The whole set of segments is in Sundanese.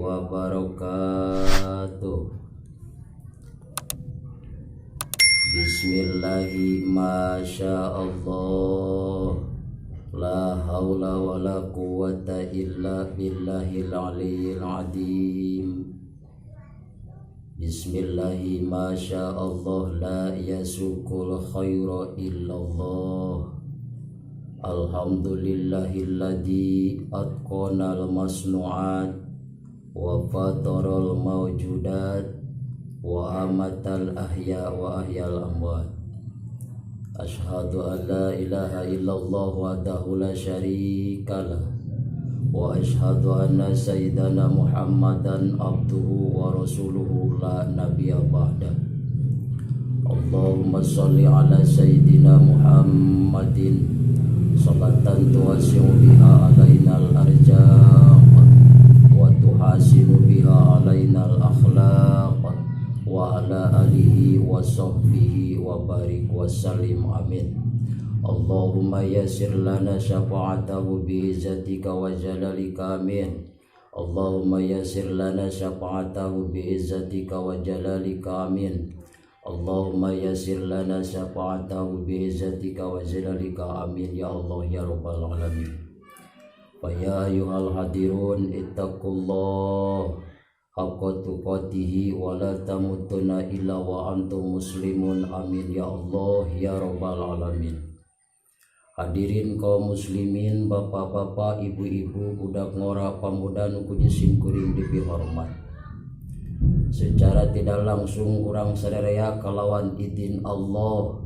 Wabarakatuh. Bismillahi masyaallah. La haula wala quwata illa billahil aliyyil azim. Bismillahi masyaallah la yasukul khaira illallah. Alhamdulillahilladzi atqanal masnu'at wa fataral mawjudat wa amatal ahya wa ahyal amwat. Asyhadu an la ilaha illallah wahdahu la syarikalah wa asyhadu anna sayyidana Muhammadan abduhu wa rasuluhu la nabiyya ba'da. Allahumma shalli ala sayyidina Muhammadin salatan tuwasi'u biha alainal arjaq wa tuhasinu biha alainal akhlaq wa ala alihi wa sahbihi wa barik wa sallim, amin. Allahumma yassir lana syafa'atahu bi izzatika wa jalalika, amin. Allahumma yassir lana syafa'atahu bi izzatika wa jalalika, amin. Allahumma yassir lana syafa'atahu bi izzatika wa jalalika, amin ya Allah ya rabbal alamin. Fa ya ayyuhal hadirun ittaqullah haqqa tuqatihi wa la tamutunna illa wa antum muslimun, amin ya Allah ya rabbal alamin. Hadirin kaum muslimin, bapak-bapak, ibu-ibu, budak ngora, pamuda nu ku sim kuring dipihormat. Secara tidak langsung urang sadaya kalawan izin Allah,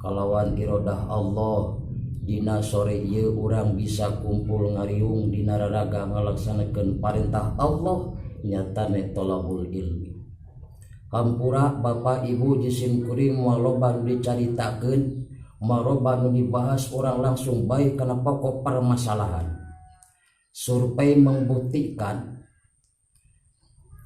kalawan irodah Allah, dina sore ieu urang bisa kumpul ngariung dina raraga ngalaksanakeun parentah Allah, nyatane tolabul ilmi. Hampura Bapak Ibu, jisim kuring moal loba nu dicaritakeun, moal loba nu dibahas, urang langsung bae kana pokok permasalahan. Survei membuktikan,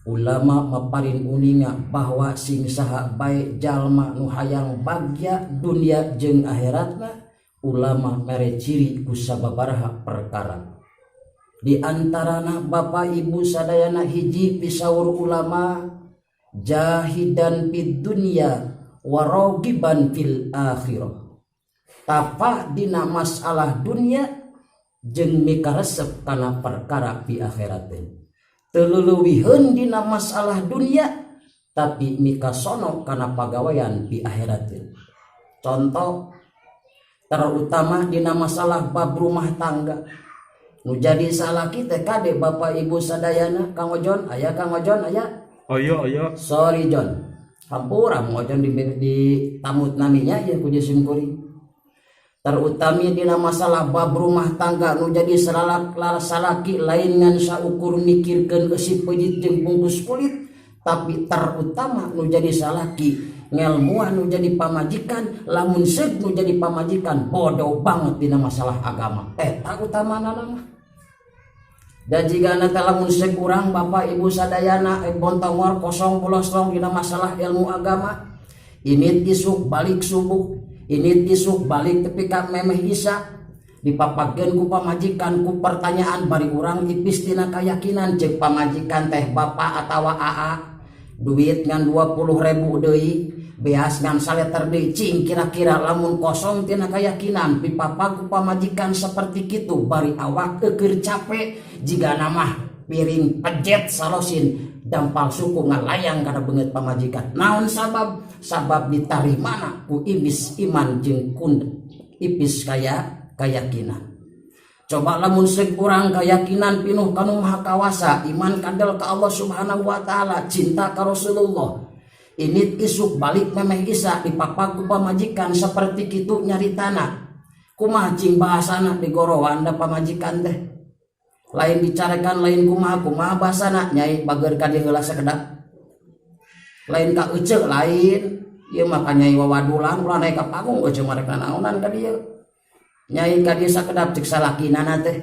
ulama maparin uninga bahwa sing saha bae jalma nu hayang bagya dunia jeung akhiratna, ulama mere ciri ku sababaraha perkara. Di antarana, Bapak Ibu sadayana, hiji, pisaur ulama, jahidan fid dunya warogiban fil akhirah, tapa dina masalah dunia jeung mikaresep kana perkara di akhirateun. Teu leuwiheun dina masalah dunia, tapi mikasono kana pagawean di akhirateun. Contoh terutama dina masalah bab rumah tangga nu jadi salah kita. Kade, Bapak Ibu sadayana, Kang Ojon aya? Kang Ojon aya? Aya, aya. Sorry John, hampura Mang Ojon di tamut naminya ya ku sim kuring. Terutami dina masalah bab rumah tangga nu jadi salah salaki lain ngan saukur mikirkeun eusi peujit jeung bungkus kulit, tapi terutama nu jadi salaki ngelmuan nu jadi pamajikan. Lamun seuk nu jadi pamajikan bodoh banget dina masalah agama, eta utamana mah. Dan jika nanti lamun seuk urang, Bapak Ibu sadayana, bontongor kosong bolosong dina masalah ilmu agama, ini isuk balik subuh, ini isuk balik tepi ka memeh isya, dipapakeun ku pamajikan ku pertanyaan, bari urang ipis tina keyakinan. Cek pamajikan teh, "Bapak atawa AA, duit ngan 20 ribu deui, beas ngan saleter deui." Cing kira-kira lamun kosong tina keyakinan, pipapag ku pamajikan seperti kitu, bari awak eukeur capek, jiga nama piring pejet salosin, dampal suku ngalayang kana beungeut pamajikan. Naon sabab? Sabab ditarimana ku ibis iman jeung kun ipis kaya keyakinan. Coba lamun seuk urang keyakinan pinuh kanu Maha Kawasa, iman kandel ka Allah Subhanahu wa Taala, cinta ka Rasulullah, ini isuk balik memeh isya dipapag ku pamajikan seperti kitu nyaritana, kumaha cing bahasana digorowan da pamajikan teh? Lain dicarekan, lain kumaha kumaha bahasana, "Nyai, bager ka dieu heula sakedap." Lain ka ece, lain ieu mah ka nyai wawadulan, ulah naik ka panggung, ece mah rek naonan ka dieu. "Nyai, ka dieu sakedap," cek salakinana teh.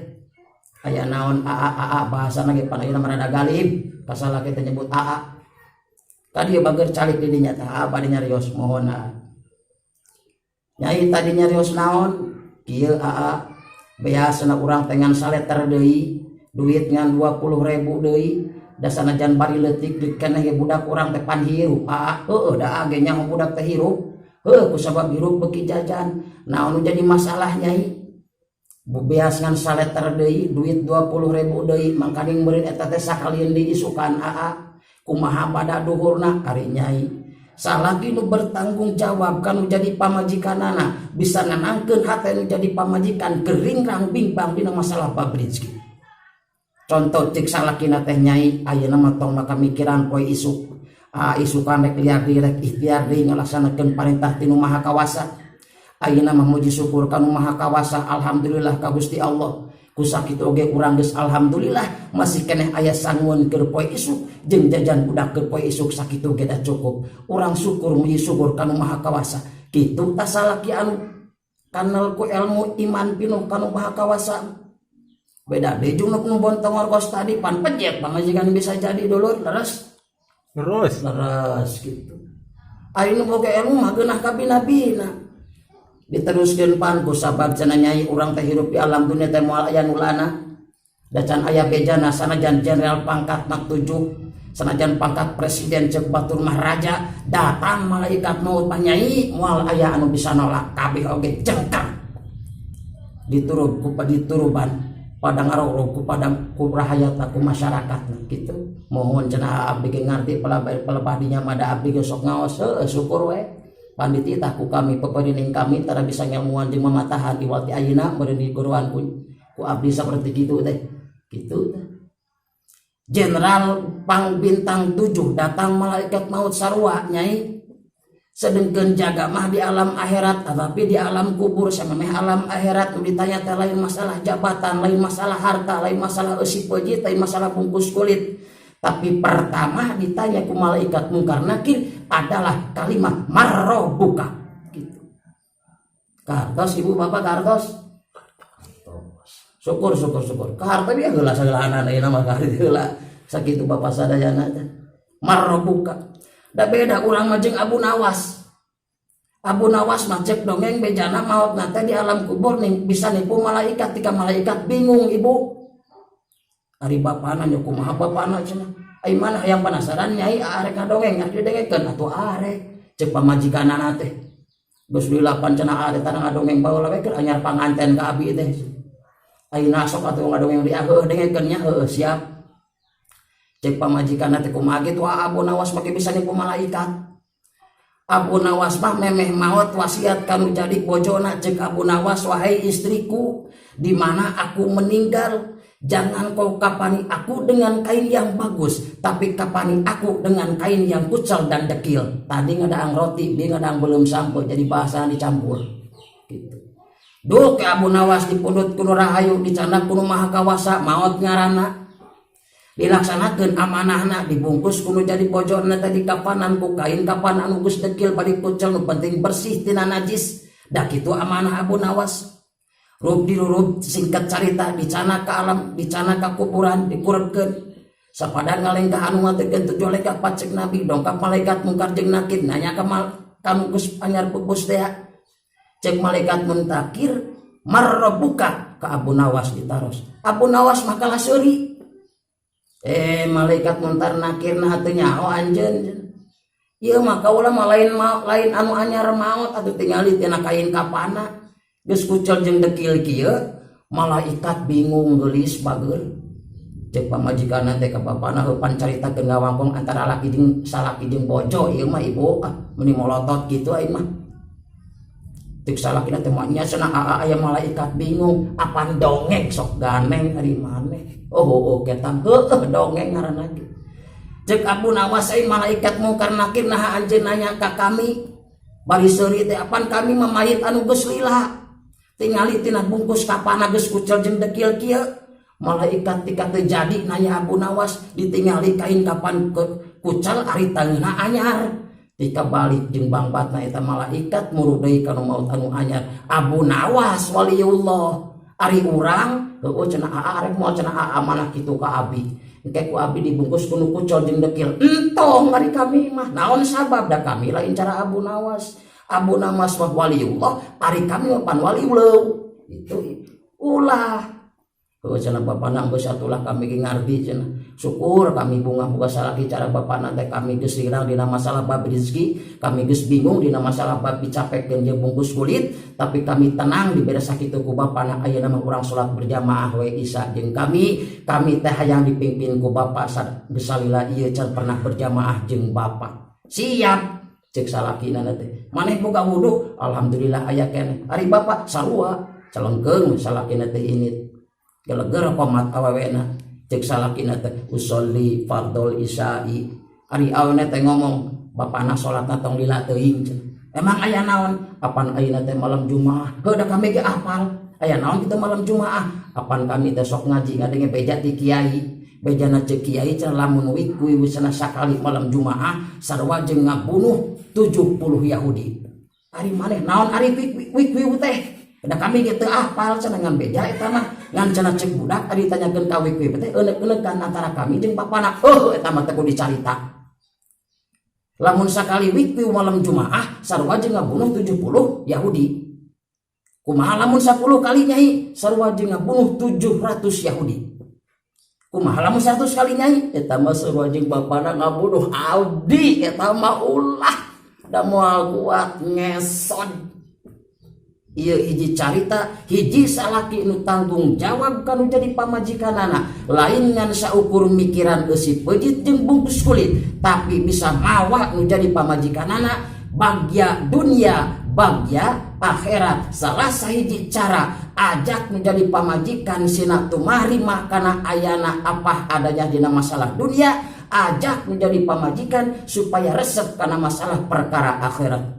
"Aya naon, aa?" Aa bahasana ge pan ayeuna mah rada galib ka salaki teh nyebut aa. "Ka dieu bager, calik di dinya tah." "Aa, bade nyarios." "Mohon, aa." "Nyai, tadi nyarios naon?" "Kieu, aa, beasna urang teh ngan saleter deui, duit ngan 20 ribu deui, Da sanajan bari leutik keneh ge budak urang teh pan hirup. Ah, heueuh da ge nyaho budak teh hirup. Heueuh kusabab hirup beuki jajan. Naon nu jadi masalah, Nyai? Beas ngan saleter deui, duit 20.000 deui, mangkaning meureun eta teh sakalieun diisukan. Aa, kumaha pada duhurna? Ari Nyai, salaki nu bertanggung jawab kanu jadi pamajikanana, bisa nenangkeun hate nu jadi pamajikan geringrang bimbang dina masalah bab rezeki. Contoh cek salakina teh, "Nyai, ayeuna mah tong maka mikiran poe isuk. Ah, isukan rek liar deui, rek ikhtiar deui ngalaksanakeun parentah ti Nu Maha Kawasa. Ayeuna mah muji syukur ka Nu Maha Kawasa, alhamdulillah ka Gusti Allah. Ku sakitu oge urang geus alhamdulillah masih keneh aya sanguan keur poe isuk jeung jajan budak keur poe isuk, sakitu ge da cukup. Urang syukur, muji syukur ka Nu Maha Kawasa." Kitu tah salaki anu kanal ku ilmu iman pinuh ka Nu Maha Kawasa. Beda deui jeung nu bontongor kos tadi, pan pejet pamajikan bisa jadi, dulur, leres? Terus. Leres gitu. Ari nu boga ilmu mah geunah kabina-bina. Diteruskeun, pan ku sabab cenah, Nyai, urang teh hirup di alam dunia teh moal aya nu lana, da can aya bejana. Sanajan jenderal pangkat nak 7, sanajan pangkat presiden, cek batur mah raja, datang malaikat maut mah, Nyai, moal aya anu bisa nolak, kabeh oge jengkang diturub ku dituruban pada ngarorog ku pada ku rahayatna, ku masyarakat gitu. "Mohon," cenah, "abdi ge ngarti pelebah dinya mah, da abdi ge sok ngaos." Heueuh, syukur we. Pandititah ku kami, peperining kami tara bisa ngelmuan jeung mamatahan iwal ti ayeuna meureun diguruan ku abdi saperti kitu teh, kitu teh. Jenderal pang bintang 7 datang malaikat maut sarua, Nyai. Sedengkeun jaga mah di alam akhirat, tetapi di alam kubur samemeh alam akhirat nu ditanya teh lain masalah jabatan, lain masalah harta, lain masalah eusi peujit, lain masalah bungkus kulit, tapi pertama ditanya ku malaikat mungkar nakir adalah kalimat marrobuka gitu. Kartos, ibu bapak, kartos. Syukur, syukur, syukur. Kaharta dia heula sagalaana ayeuna mah, kaharta heula. Sakitu bapak sadayana teh. Marrobuka. Da beda urang mah jeung Abu Nawas. Abu Nawas mah cek dongeng bejana maot teh di alam kubur nih bisa nipu malaikat tika malaikat bingung, ibu. Ari bapana nya kumaha bapana cenah. Ai mana yang penasaran, Nyai, arek ngadongeng, arek didengekeun atuh arek. Cek pamajikanana teh. Geus dilapan cenah arek tanah ngadongeng baheula we keur anyar panganten ka abi teh. Ayeuna sok atuh ngadongeng di heueuh, dengekeun nya, heueuh siap. Cek pamajikanna teh, kumaha kitu Abu Nawas make bisa nipu malaikat? Abu Nawas mah memeh maot wasiat kanu jadi bojona. Cek Abu Nawas, "Wahai istriku, di mana aku meninggal jangan kau kapani aku dengan kain yang bagus, tapi kapani aku dengan kain yang kucel dan dekil." Tadi ngadaang roti, dia ngadaang belum sampai, jadi bahasa dicampur gitu. Duh ke Abu Nawas dipundut ku Nu Rahayu, dicandak ku Nu Maha Kawasa, maot ngarana dilaksanakan amanahna, dibungkus ku nu jadi bojona tadi kapanan ku kain kapan anu geus dekil bari kucel, nu penting bersih tina najis. Da kitu amanah Abu Nawas. Rub dirurub, singkat carita dicana ke alam, dicana ke kuburan, dikurebkeun. Sapada ngalengkah anu ngatekeun tujuh lengkah pacek Nabi, dongkap malaikat mungkar jeung nakir nanya ka kanu geus anyar pupus teh. Cek malaikat muntakir, marrobuka, ke Abu Nawas ditaros. Abu Nawas makalah seuri. Malaikat muntar nakir nah teu nyaho anjeun. Ieu mah kaula mah lain lain anu anyar maot atuh, tingali tina kain kapana geus kucel jeung dekil kieu. Malaikat bingung, geulis bager. Cek pamajikanna teh ka bapana, heuh pan caritakeun ngawangkong antara laki jeung salaki jeung bojo ieu mah, ibu, ah meuni molotot kitu aing mah. Cek salakina teh, mah nya cenah, aa aya malaikat bingung, apan dongeng sok ganeng ari maneh. Oh, ketang heueuh dongeng ngaranna ge. Cek Abu Nawas, ai malaikat mungkar nakir, naha anjeun nanya ka kami bari seuri teh? Apan kami mah mayit anu geus lila, tingali tina bungkus kapana geus kucel jeung dekil kieu. Malaikat tika teu jadi nanya Abu Nawas, ditingali kain kapan kucel ari tangeuna anyar. Tika balik jeung bangbatna eta malaikat muru deui kana maut anu anyar. Abu Nawas waliullah, ari urang heueuh cenah aa arek moal cenah aa manah kitu ka abi, engke ku abi dibungkus ku nu kucel jeung dekil. Entong ari kami mah. Naon sabab? Da kami lain cara Abu Nawas. Abu Nawas mah waliullah, ari kami mah pan waliullah. Itu ulah. Heuh cenah bapana, geus atulah, kami ge ngarti cenah. Syukur kami bungah boga salaki cara bapana teh. Kami geus hirang dina masalah bab rezeki, kami geus bingung dina masalah bab dicapekeun jeung bungkus kulit, tapi kami tenang dibere sakitu ku bapana. Ayeuna mah urang salat berjamaah we Isya jeung kami. Kami teh hayang dipimpin ku bapak, geus salila ieu can pernah berjamaah jeung bapak. Siap, cek salakina teh. Maneh boga wudu? Alhamdulillah, aya keneh. Ari bapak? Sarua. Celengkeung salakina teh, ini geleger komat awewena. Cek salakina teh, usolli fardol isya'i. Ari awewena teh ngomong, bapana salatna tong lila teuing. Emang aya naon? Apan ayeuna teh malam Jumaah. Heuh, da kami ge apal aya naon kitu malam Jumaah. Apan kami teh sok ngaji, ngadenge beja ti kiai. Bejana cek kiai cenah, lamun wikui cenah sakali malam Jumaah sarua jeung ngabunuh 70 Yahudi. Ari maneh naon ari wikwi teh? Da kami ge teu apal cenah, ngan beja eta mah. Ngan cenah cek budak tadi ditanyakeun ka wikwi teh euneuk-euneuk antara kami jeung bapana. Oh, eta mah teh kudu dicarita. Lamun sakali wikwi malam Jumaah sarua jeung ngabunuh 70 Yahudi, kumaha lamun 10 kali, Nyai? Sarua jeung ngabunuh 700 Yahudi. Kumaha lamun 100 kali, Nyai? Eta mah sarua jeung bapana ngabunuh abdi. Eta mah ulah da moal kuat ngesod. Ieu hiji carita hiji salaki nu tanggung jawab kanu jadi pamajikanana, lain ngan saukur mikiran eusi peujeut jeung bungkus kulit, tapi bisa mawa nu jadi pamajikanana bagya dunia, bagya akhirat. Salah sahiji cara, ajak menjadi pamajikan sina tumarima kana ayana apa adanya dina masalah dunia. Ajak menjadi pamajikan supaya resep karena masalah perkara akhirat.